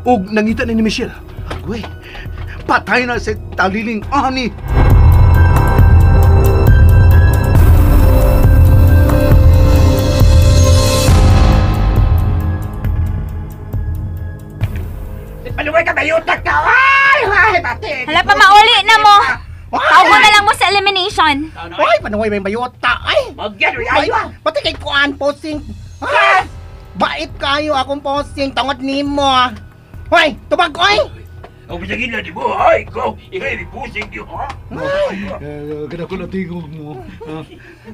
Og nangita ni Michelle.
Agoy, patay na si Taliling, ani.
Paluway ka, mayutak ka! Ay! Ay, pati!
Hala pa, mauli na mo! Tawag na lang mo sa elimination.
Ay, panuway may mayuta! Ay! Ay, pati kay kuan posing! Ay! Bait kayo akong posing, tangod nimo! Hoy, tubag oy!
Ang bisagin na di mo, ay, ko! Ikaw yung pusing di, ha?
Kada ko na tingog mo.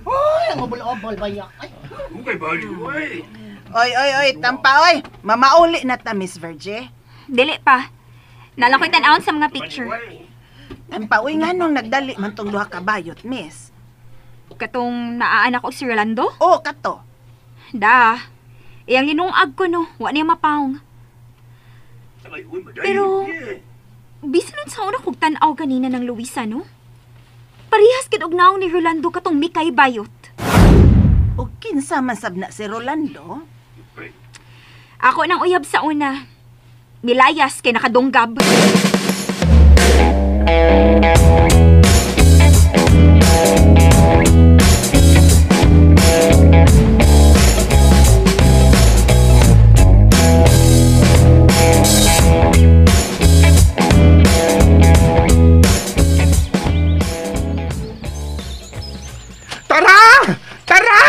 Ay, ang obol-obol ba yan? Ay!
Okay, bali, oy!
Oy, oy, oy, tampa, oy! Mamauli na ta, Miss Virgie.
Dili pa. Nalakoy tan-awon sa mga picture.
Tampa, uy, nga nung nagdali man tong duha ka bayot, miss.
Katong naaanak og si Rolando?
Oo, kato.
Da. Iyang linungag ko, no. Wa niya mapaong. Pero, bisan sa una kog tan-aw ganina ng Luisa, no? Parehas gid og naong ni Rolando katong Mikay bayot.
O kinsa man sab na si Rolando?
Ako nang uyab sa una. Milayas kay nakadunggab.
Tara! Tara!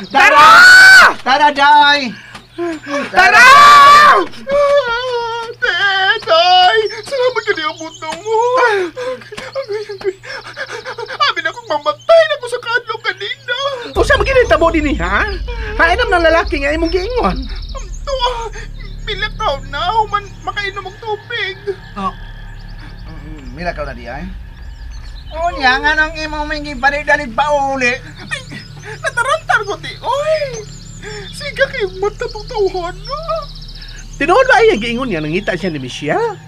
Tara!
Tara, Day!
Tara!
Tetay! Salamat ka niya abot na mo! Agoy, agoy. Amin akong mamatay na ko sa kadlok kanina.
O sa maginita mo din ha? Hainam ng lalaki nga imong giingon.
Tuwa, milakaw na. Human makainom og tubig.
Oh. Milakaw na di ay? Unya, nga nang imong mingi balik-dalit pa uli.
Ay, natarantar ko ti. Oy! Siga kayo mata tong tawhan na.
Tinuod ba ay giingon niya nangita siya ni Michelle?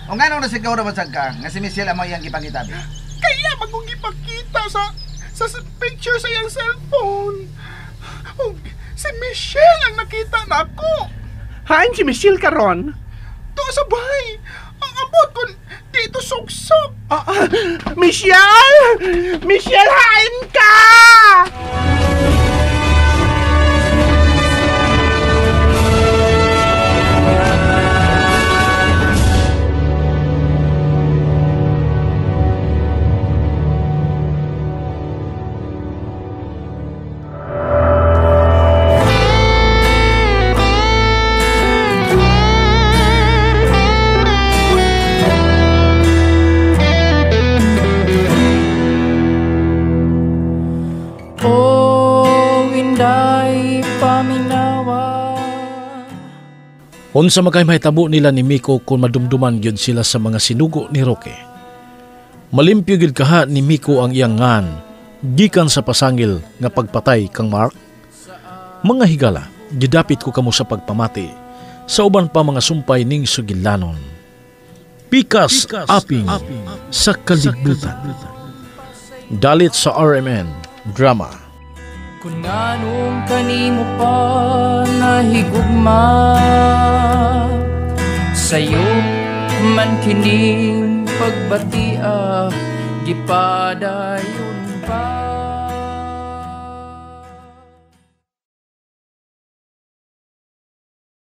O nga nung nasikaw na masag ka, nga si Michelle amo iyang gipangitabi.
Kaya magong gipakita sa picture sa iyang cellphone. O, si Michelle ang nakita na ako.
Hain si Michelle karon?
To sa bahay. Ang abot ko dito suksok.
Michelle! Michelle, hain ka!
Unsa makay mahitabo nila ni Miko kung madumduman gyud sila sa mga sinugo ni Roque. Malimpyo gyud kaha ni Miko ang iyang ngan gikan sa pasangil nga pagpatay kang Mark. Mga higala, gidapit ko kamo sa pagpamati sa uban pa mga sumpay ning sugilanon. Pikas, aping, sa kalibutan. Dalit sa RMN Drama.
Kung anong kanimo pa nahigugma, sa'yo man kining pagbatia, gipadayon pa.